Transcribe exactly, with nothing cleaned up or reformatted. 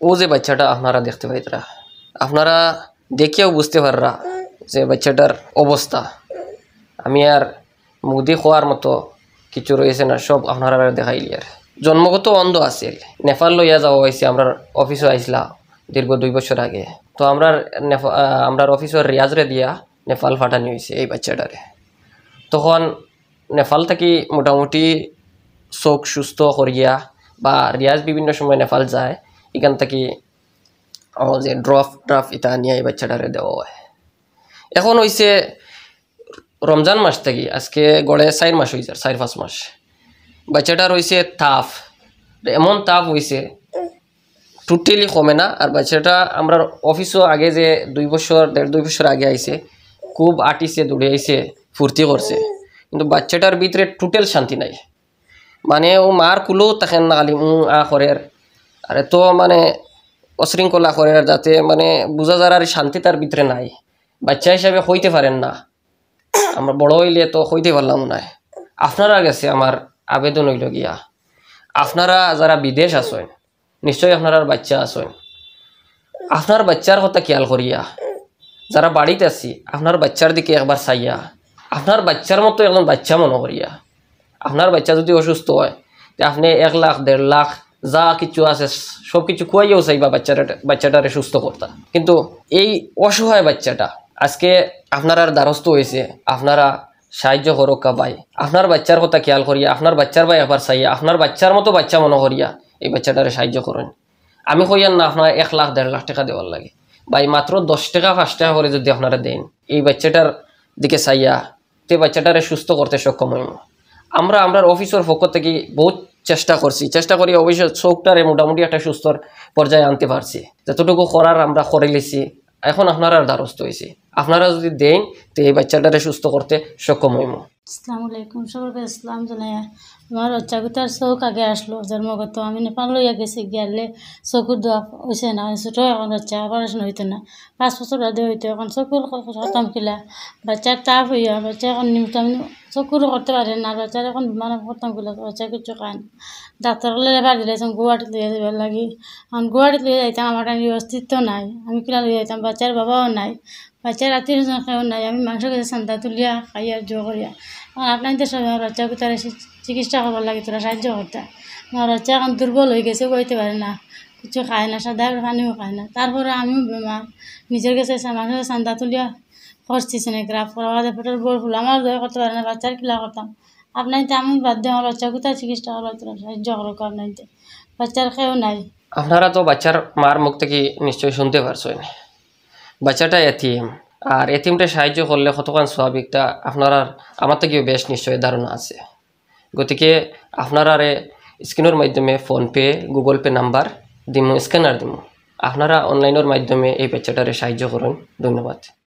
ও যে বাচ্চাটা আপনারা দেখতে পাইতরা, আপনারা দেখিয়াও বুঝতে পাররা যে বাচ্চাটার অবস্থা। আমি আর মুখ দি কওয়ার মতো কিছু রইছে না, সব আপনারারে দেখাইলিয়ার। জন্মগত অন্ধ আছিল, নেপাল লইয়া যাওয়া অইছে। আমরার অফিসো আইছলা দীর্ঘ দুই বছর আগে। তো আমরার নেপা-, আহ, আমরার অফিসর রিয়াজরে দিয়া নেপাল পাঠানি অইছে এই বাচ্চাটারে। তখন নেপাল থাকি মোটামুটি চউখ সুস্থ করিয়া, বা রিয়াজ বিভিন্ন সময় নেপাল যায়, ইখান থাকি ও যে ড্রপ ড্রপ ইতা আনিয়া এই বাচ্চাটারে দেওয়া অয়। এখন অইছে রমজান মাস থাকি, আজকে গড়ে চাইর মাস অইযার, চাইর পাঁচ মাস। বাচ্চাটার অইছে তাপ, এমন তাপ অইছে, totally কমে না। আর বাচ্চাটা আমরার অফিসো আগে যে দুই বছর, দেড় দুই বছর আগে আইছে, খুব আটিছে, দৌড়ে আইছে, ফুর্তি করছে, কিন্তু বাচ্চাটার ভিতরে total শান্তি নাই। মানে, ও মার কুলো থাকের না, খালি উম আ করের। আর এত মানে অশৃঙ্খলা করের, যাতে মানে বুঝা যার আর শান্তি তার ভিতরে নাই। বাচ্চা হিসাবে কইতে পারের না, আমরা বড় অইলে তো কইতে পারলাম না। আপনারার গেছে আমার আবেদন অইলো গিয়া, আপনারা যারা বিদেশ আছইন, নিশ্চয়ই আপনারার বাচ্চা আছইন, আপনার বাচ্চার কথা খেয়াল করিয়া, যারা বাড়িত আছি, আপনার বাচ্চার দিকে একবার চাইয়া, আপনার বাচ্চার মতো একজন বাচ্চা মনো করিয়া, আপনার বাচ্চা যদি অসুস্থ অয়, তে আপনে এক লাখ, দেড় লাখ, যা কিছু আছে, সব কিছু খুয়াইয়াও চাইবা বাচ্চাটা, বাচ্চাটারে সুস্থ করতা। কিন্তু এই অসহায় বাচ্চাটা আজকে আপনারার দ্বারস্থ অইছে, আপনারা সাহায্য করউক্কা ভাই। আপনার বাচ্চার কথা খেয়াল করিয়া, আপনার বাচ্চার বায় একবার চাইয়া, আপনার বাচ্চার মতো বাচ্চা মনো করিয়া এই বাচ্চাটারে সাহায্য করইন। আমি কইয়ার না আপনারা এক লাখ, দেড় লাখ টেকা দেওয়ার লাগি, ভাই, মাত্র দশ টেকা, পাঁচ টেকা করি যদি আপনারা দেইন, এই বাচ্চাটার দিকে চাইয়া, তে বাচ্চাটারে সুস্থ করতে সক্ষম অইমু। আমরা, আমরার অফিসর পক্ষ থাকি বউত চেষ্টা করছি, চেষ্টা করি অবশ্য চউখটারে মোটামুটি একটা সুস্থর পর্যায়ে আনতে পারছি, যতটুকু করার আমরা করিলিছি। এখন আপনারার দ্বারস্থ অইছি, আপনারা যদি দেইন, তে এই বাচ্চাটারে সুস্থ করতে সক্ষম অইমু। আসসালামু আলাইকুম, সকলকে সালাম জানাইয়া। আমার বাচ্চাগুতার চউখ আগে আসলো জন্মগত, আমি নেপাল লইয়া গেছি, গিয়ালে চকুর দোয়া অইছে না, ছোট এখন বাচ্চা, অপারেশন অইতো না, পাঁচ বছর বাদে অইতো। এখন চকুর খ-, করতাম কিলা, বাচ্চার তাপ অইয়া, বাচ্চা এখন নিমিত্ত আমি চকুরও করতে পারে না, বাচ্চার এখন বিমানে করতাম কিলা, বাচ্চা কিছু খায় না। ডাক্তার অকলে রেফার দিলাইছইন গুয়াহাটিত লইয়া যাইবার লাগি। এখন গুয়াহাটিত লইয়া যাইতাম, আমার টাইম অস্তিত্ব নাই, আমি কিলা লইয়া যাইতাম, বাচ্চার বাবাও নাই, বাচ্চার আত্মীয় স্বজন কেউ নাই, আমি মানষর গেছে চান্দা তুলিয়া খাইয়ার জো করিয়া। এখন আপনাইনতে সবে আমার বাচ্চাগুতারে চি-, চিকিৎসা করবার লাগি থুড়া সাহায্য করতা। আমার বাচ্চা এখন দুর্বল অইগেছে, উবাইতে পারে না, কিছু খায় না, সাদা পানিও খায় না, তারপরে আমিও বেমার, নিজর গেছে চা-, মানষর চান্দা তুলিয়া করছি সিনেগ্রাফ করা, বাদে পেটর বোর ফুলা, আমার দয়া করতে পারে না, বাচ্চার কিলা করতাম। আপনাইনতে আমি বাদ দিয়া আমার বাচ্চাগুতার চিকিৎসা করবার থুড়া সাহায্য করউক্কা আপনাইনতে, বাচ্চার কেউ নাই। আপনারা তো বাচ্চার মার মুখ থাকি নিশ্চয় শুনতে পারছইন, বাচ্চাটা এতিম, আর এতিমটা সাহায্য করলে কতখান সওয়াব, ইটা আপনারার আমার থাকিও বেশ নিশ্চয় ধারণা আছে। গতিকে আপনারারে স্ক্রিনর মাধ্যমে PhonePe, Google Pay নাম্বার দিমু, স্ক্যানার দিমু, আপনারা অনলাইনর মাধ্যমে এই বাচ্চাটারে সাহায্য করইন। ধন্যবাদ।